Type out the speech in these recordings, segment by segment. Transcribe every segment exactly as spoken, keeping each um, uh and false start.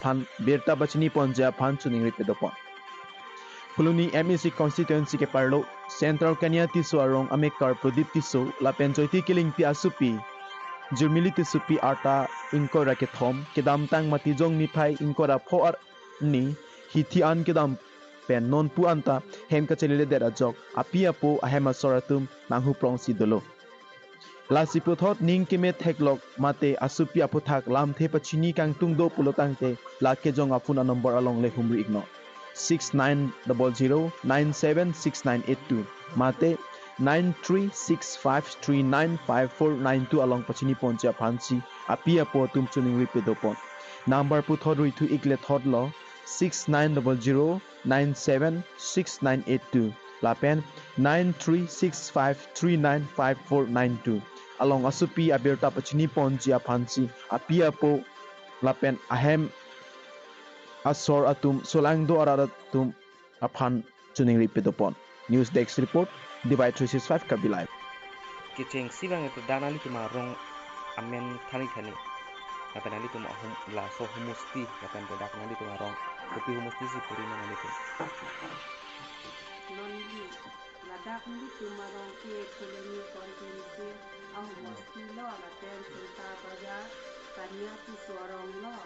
aphan birta pachini ponji aphan choningri pedopon. Phuloni M A C constituency keparlo Central Kania Tisso arong amekar Pradip Tisso lapen Joyti Kilingpi asopi Jirmili Tissopi arta ingkoi ra kethom kedamtang Matijong niphai ingkoi ra pho arni hithi an kedam pen nonpu anta hem kacheleledet ajok api apo ahem asor atum nanghuprongsi dolo. Lasi puthot ning keme theklok mate asopi aphuthak lamthe pachini kangtung do pulotangte la kejong aphone anumber along le humri iknon, six nine double zero nine seven six nine eight two mate nine three six five three nine five four nine two along pachini ponji aphansi api apo atum choningri pedopon. Number puthot ruithu ikle thotlo, six nine double zero nine seven six nine eight two lapen nine three six five three nine five four nine two along asopi abirta pachini ponji aphansi api apo lapen ahem asor atum solangdo arat atum aphan choningri pedopon. News Desk Report, Divide three six five Karbi Live. Kechengsi bang itu dak nanglitum arong amen thani thani. Lapen nanglitum ahum laso humusti, lapen dak nanglitum arong kopi humusti si puri nanglitum. Nonli, ladak nanglitum arong ke Phuloni constituency ahumusti lo, lapen Senta Bazar, Kania Tisso arong lo.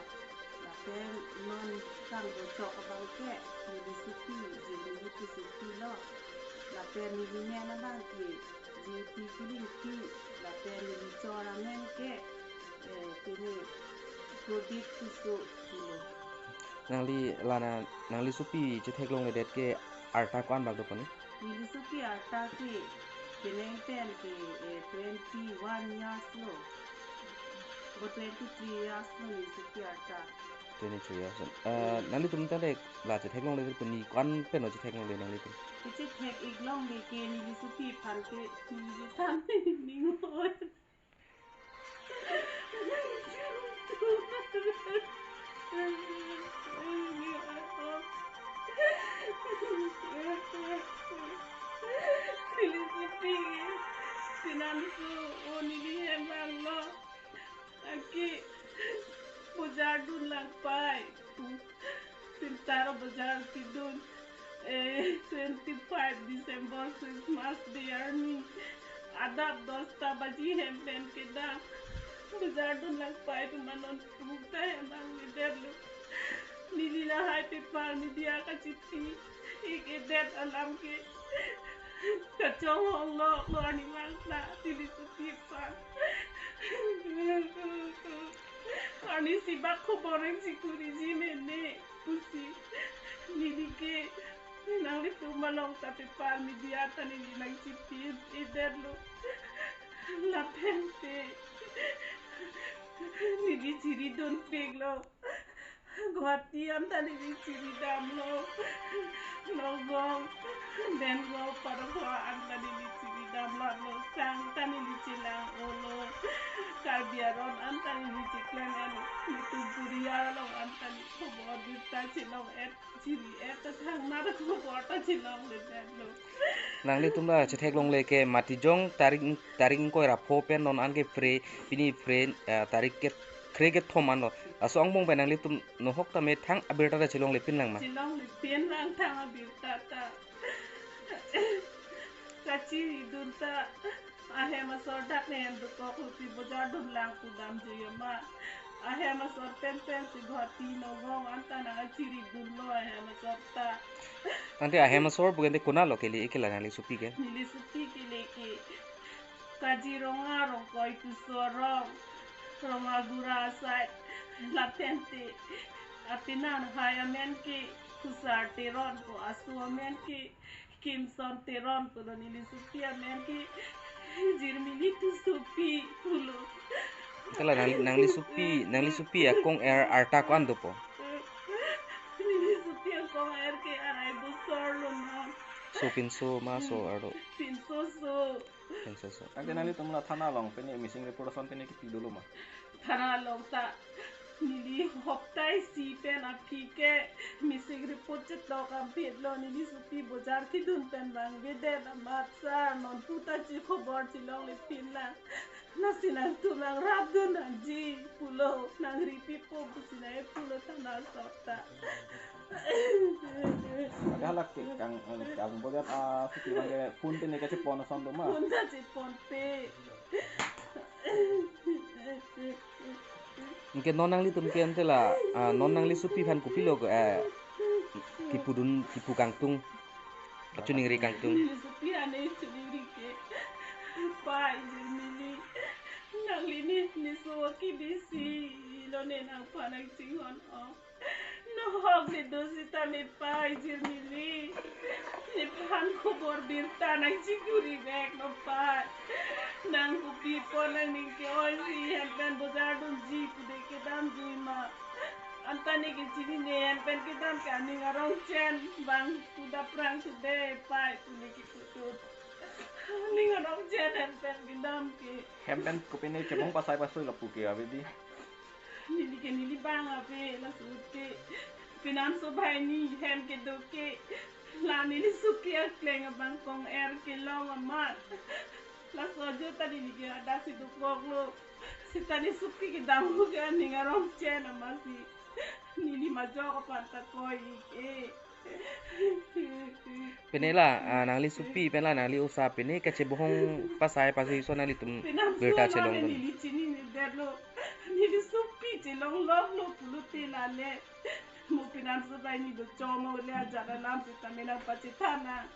Lapen non kangbochok abang ke neli sopi, Jirmili Tissopi lo. Lapen neli men abang ke Joyti Kilingpi, lapen neli chor amen ke, eh, pini Pradip Tisso pulo. Nangli lana, nangli sopi chetheklongledet ke arta ko-an bak dopon ni? Neli sopi arta ke, keneng pen ke, eh, twenty-one years lo. Bo twenty-three years lo neli sopi arta. Twenty-three years lo. Eh, nanglitum tangte la chetheklongle pini ko-an pen lo chetheklongle nanglitum? Kechethek-ik longle ke neli sopi aphan ke neli than ning oi. Neli sopi, pinanso, o neli hem vanglo. Aki, bojar dun lang pai. Senta ro bojar kedun. Eh, twenty-five December Christmas Day arni. Adap dosta baji hem pen kedam. Bojar dun lang pai pu ma non pukta hem vangledet lo. Neli lahai paper media kachipi-ik-edet alam ke kachonghong lo, lo arni vangta, neli sopi aphan. Arnisi bak khobor ingsikuri ji mene pusi. Neli ke nanglitum along ta paper media ta neli nangchipi-edet lo. Lapen te neli chiri dunpik lo. Guwahati anta neli chiri damlo. Nagaon, Bengaon, Parapha anta neli chiri damlo. Sang ta neli chelang-olo. Karbi aron anta neli cheklem-et. Nelitum puri along anta neli khobor birta chelong-et, chiri-et ta thangnar khobor ta chelongledet lo. Nanglitum la chetheklongle ke Matijong tarik, tarik ingkoi ra pho pen non an ke phre, pini phre, eh, tarik ke phre kethom an lo. Laso angbong pen nanglitum nohok tame thang abirta ta chelonglepin lang ma? Chelonglepin lang thang abirta ta. Kachiri dun ta. Ahem asor dak ne hem dokok, kopi bojar dun lang pu damjui ma. Ahem asor pen pensi Guwahati, Nagaon anta nangchiri dunlo ahem asor ta. Tangte ahem asor pu ke ante konat lo kele-ik ke la nangli sopi ke? Neli sopi kele ke Kaziranga, Rongkoi Tisso arong, Rongagura asai. Lapen te apenan hai amen ke Khusar Teron pu, aso amen ke Kimson Teron pulo, neli sopi amen ke Jirmili Tissopi pulo. Ante la nang, nangli sopi, nangli sopi akong-er arta ko-an dopo? Neli sopi akong-er ke arai bosor lo non. So pinso ma so arlo? Pinso so. Pinso so. Tangte nanglitum la thana along pine missing report ason pine kipi dolo ma? Thana along ta Neli hopta isi pen aphi ke missing report chetok ampetlo, neli sopi bojar kedun pen vangvedet amat sir, non puta chekhobor chelongle pinlang. Lasi nangtum nangrapdun nangji pulo, nangripipo pusi nangpulo thana asapta. Ada lagi kang kang bojar a sopi abang ke phone pen kachepon ason do ma. Phone ta cheponpe. Anke non nanglitum ke ante la, ah, non nangli sopi aphan kopilo, eh, kipudun, kipu kangtung, kachiningri kangtung. Neli sopi ane chiningri ke, pai jirmili, nangli ne, ne so kebisi lo ne nangphan nangchinghon o. Nohok ne do sitame pai jirmili, nephan khobor birta nangchikuri vek no pai. Nang kopipon nangning ke-oi si hem pen bojar dunji pude kedamji ma. Anta ne kechinine hem pen kedam ke aning arong chen bang pu daprang sude pai pu ne kiputut. Aning arong chen hem pen kedam ke. Hem pen kopine chebong pasai pasui lapu ke ave di. Neli ke neli bang ave, laso ke penamso banghini hem kedo ke la neli sopi akleng abang kong-er kelong amat. Laso ajo ta neli ke hadak si dokoklo. Seta ne sopi kedam ke aning arong chen amatsi neli majok aphan ta koi-ik e. Pine la, ah, nangli sopi pen la nangli osa pine kachebohong pasai pasui ason nanglitum penamso birta lo chelong ne dun. Neli chininedetlo. Neli sopi chelongloklo pulote lale. Mo penamso banghini do chom ole ajat alam sitame nangpachethan nang.